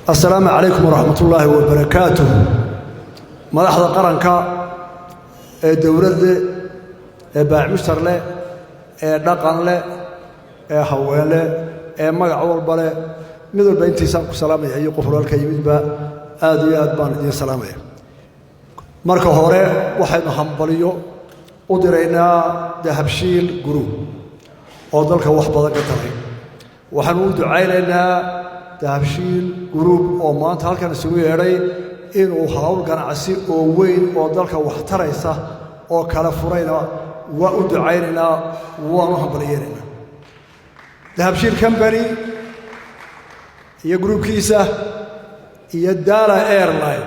Assalaamu calaykum waraxmat ullaahi wabarakaatuh. Madaxda qaranka ee dowladda, ee baac mushtar leh, ee dhaqan leh, ee haween leh, ee magac walba leh, mid walba intiisaan ku salaamaya iyo qof walaalka yimidba, aad iyo aad baan idiin salaamaya. Marka hore waxaynu hambalyo u diraynaa Dahabshiil Group oo dalka wax badan ka taray. Waxaanu u ducaynaynaa Dahabshiil Group oo maanta halkan isugu yeedhay inuu hawl ganacsi oo weyn oo dalka wax taraysa oo kala furayna. Waa u ducaynaynaa, waanu hambalyeynaynaa Dahabshiil Company iyo groupkiisa iyo Daallo Airline.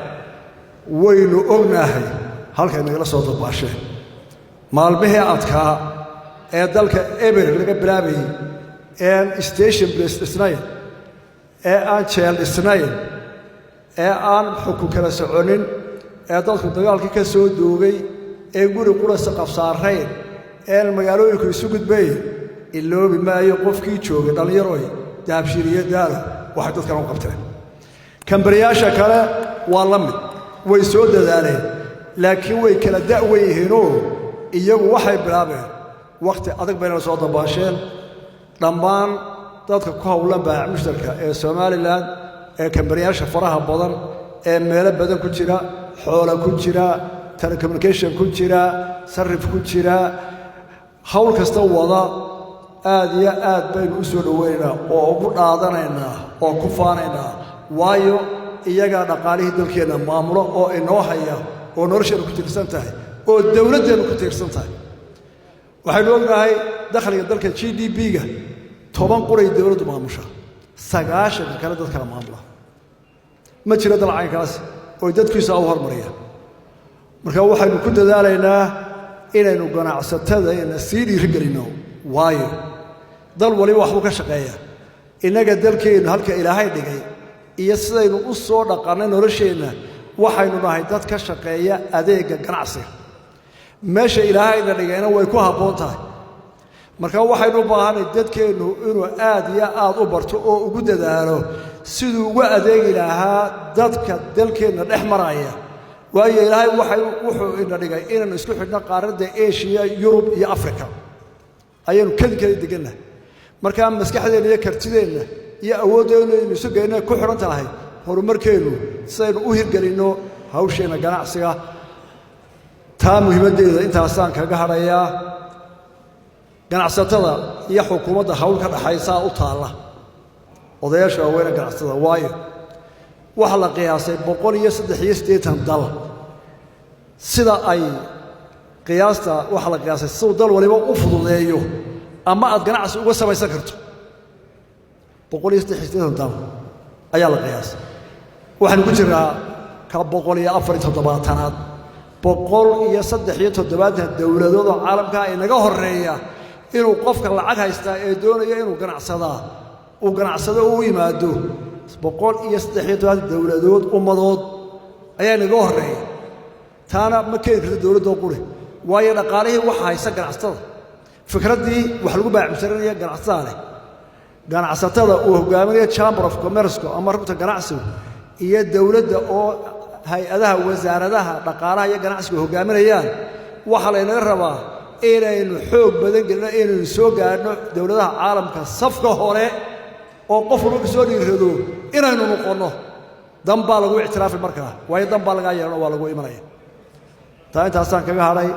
Waynu ognahay halkay nagala soo dabaasheen maalmihii adkaa ee dalka eber laga bilaabayey, een station place dhisnayn, ee aan jeel dhisnayn, ee aan xukun kala soconin, ee dadku dagaalkii ka soo doogay, ee guri qurasa qabsaarayn, een magaalooyinku isu gudbayn. Iloobi maayo qofkii joogay, dhallinyaroy, Dahabshiil iyo Daalo waxay dadkan u qabteen. Kambaniyaasha kale waa la mid, way soo dadaaleen, laakiin way kala da'wan yihiinoo iyagu waxay bilaabeen wakhti adag bayna soo dabaasheen. Dhammaan dadka ku howlan baac mushtarka ee Somaliland, ee kambaniyaasha faraha badan ee meelo badan ku jira, xoola ku jira, telecommunication ku jira, sarif ku jira, hawl kasta wada, aad iyo aad baynu u soo dhowaynaynaa oo ugu dhaadanaynaa oo ku faanaynaa, waayo iyagaa dhaqaalihii dalkeenna maamulo oo inoo haya oo nolosheennu ku tiirsan tahay oo dowladdeennu ku tiirsan tahay. Waxaynu ognahay dakhliga dalka, GDP-ga, 10 quray dowladdu maamusha, 90-ka kale dad kala maamula. Ma jiro dal caynkaas oo dadkiisa u hormariya. Marka waxaynu ku dadaalaynaa inaynu ganacsatadayna sii dhiirigelinno, waayo dal waliba waxbuu ka shaqeeya. Innaga dalkeennu halka Ilaahay dhigay iyo sidaynu u soo dhaqannay nolosheenna, waxaynu nahay dad ka shaqeeya adeegga ganacsiga. Meesha Ilaahayna dhigayna way ku habboon tahay. Marka waxaynu u baahanay dadkeennu inuu aad iyo aad u barto oo ugu dadaalo siduu ugu adeegi lahaa dadka dalkeenna dhex maraya, waayo Ilaahay waxay wuxuu ina dhigay inaynu isku xidhno qaaradda Eshiya, Yurub iyo Africa ayaynu keli keli degannahay. Markaa maskaxdeenna iyo kartideenna iyo awooddeennu aynu isu geyno ku xidhan tahay horumarkeennu sidaynu u hirgelinno hawsheenna ganacsiga. Taa muhiimaddeeda intaasaan kaga hadhayaa. Ganacsatada iyo xukuumadda hawl ka dhaxaysaa u taalla odayaasha waaweyne ganacsatada, waayo waxaa la qiyaasay 183 dal. Sida ay qiyaasta waxaa la qiyaasay siduu dal waliba u fududeeyo ama aad ganacsi uga samaysan karto, 183 dal ayaa la qiyaasay. Waxaynu ku jirnaa ka 174aad. 173 dowladood oo caalamkaa inaga horreeya inuu qofka lacag haystaa ee doonaya inuu ganacsadaa uu ganacsado u yimaado, 173 dowladood, ummadood ayaa inaga horreeya. Taana ma keeni karto dowladdoo quri, waayo dhaqaalihii waxa haysta ganacsatada, fikraddii wax lagu baacmusaranaya ganacsatada leh. Ganacsatada uu hogaaminayo Chamber of Commerce ama rugta ganacsigu iyo dowladda oo hay-adaha wasaaradaha dhaqaalaha iyo ganacsigu hogaaminayaan, waxaa laynaga rabaa inaynu xoog badan gelino inaynu soo gaadhno dowladaha caalamka safka hore oo qof walba ka soo dhiirrado inaynu noqonno. Dan baa lagu ictiraafi markaa, waayo dan baa lagaa yeelano, waa lagu imanaya. Taa intaasaan kaga hadhay.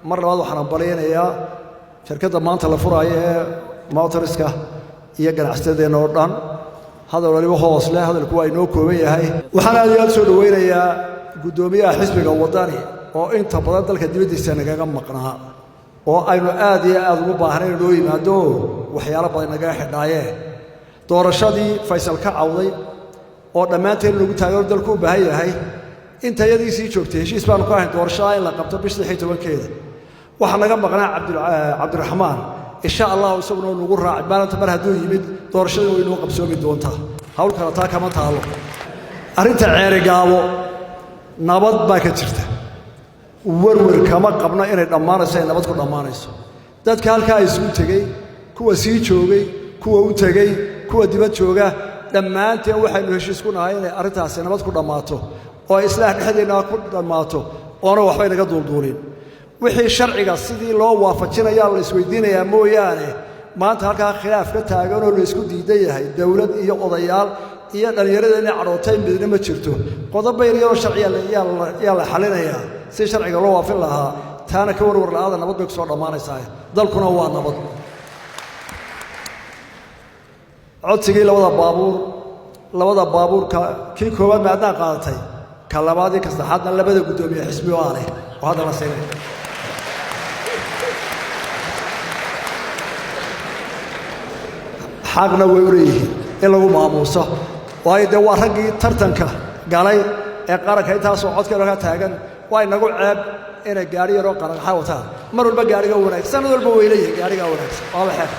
Mar labaad waxaan hambalyaynayaa shirkadda maanta la furaayo ee motoriska iyo ganacsatadeenna oo dhan. Hadal waliba hoos leh, hadalku waa inoo kooban yahay. Waxaan aad iyo aad soo dhowaynayaa guddoomiyaha xisbiga Waddani oo inta badan dalka dibaddiisa nagaga maqnaa, oo aynu aad iyo aad ugu baahnayn inoo yimaado, waxyaalo badan nagaga xidhnaayeen, doorashadii Faysal ka cawday oo dhammaanteen lagu taageero dalku u baahan yahay. Inta yadii sii joogtay heshiis baanu ku ahayn doorashada in la qabto bish 16-keeda. Waxaa naga maqnaa Cabdiraxmaan. Insha Allahu isaguna nagu raaci maalinta. Mar hadduu yimid, doorashadii way inoo qabsoomi doontaa, hawl kale taa kama taalo. Arrinta Ceerigaabo nabad baa ka jirta, werwer kama qabno inay dhammaanayso, ay nabad ku dhammaanayso. Dadka halkaa isugu tegey, kuwa sii joogay, kuwa u tegey, kuwa dibad jooga. Dhammaanteen waxaynu heshiis ku nahay inay arrintaasi nabad ku dhammaato oo islaax dhexdeenna ku dhammaato, oona waxbay naga duulduulin. Wixii sharciga sidii loo waafajinayaa la isweydiinayaa mooyaane, maanta halkaa khilaaf ka taaganoo la isku diidan yahay, dowlad iyo odayaal iyo dhallinyarada inay cadhootay midna ma jirto. Qodobo yaryaroo sharciya yaa la xalinayaa si sharciga loo waafin lahaa. Taana ka warwar la'aada, nabad bay ku soo dhammaanaysaa, dalkuna waa nabad. Codsigii labada baabuur, labada baabuurka kii koowaad ma haddaan qaadatay, ka labaad iyo ka saddexaadna labada guddoomiye xisbi oo leh oo hadda la siinay. Xaqna way u leeyihiin in lagu maamuuso, waayo dee waa raggii tartanka galay ee qaranka intaasoo codka ka taagan. Waa inagu ceeb inay gaari yaroo qaranxa wataan mar walba. Gaariga wanaagsan sanad walba way leeyihin, gaarigaa wanaagsan waaba xeer.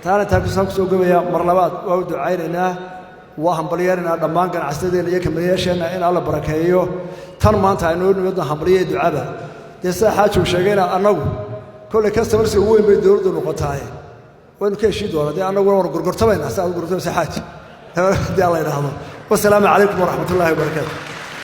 Taana intaan kusaan kusoo gobaya, mar labaad waa u ducaynaynaa, waa hambalyeeraynaa dhammaan ganacsatadeenna iyo kamaliyaasheenna in Alla barakeeyo. Tan maanta aynoo nimidna hambalyo iyo ducaba. Dee sida xaajigu sheegayna, annagu kolley customerska ugu weyn bay dowladdu noqotaaye, waynu ka heshiin doonaa. Dee annaguna waan gorgortamaynaa si aad u gorgortamaysa xaaji, haddii Alla idhaahdo. Wasalaamu calaykum waraxmat ullahi wabarakaatu.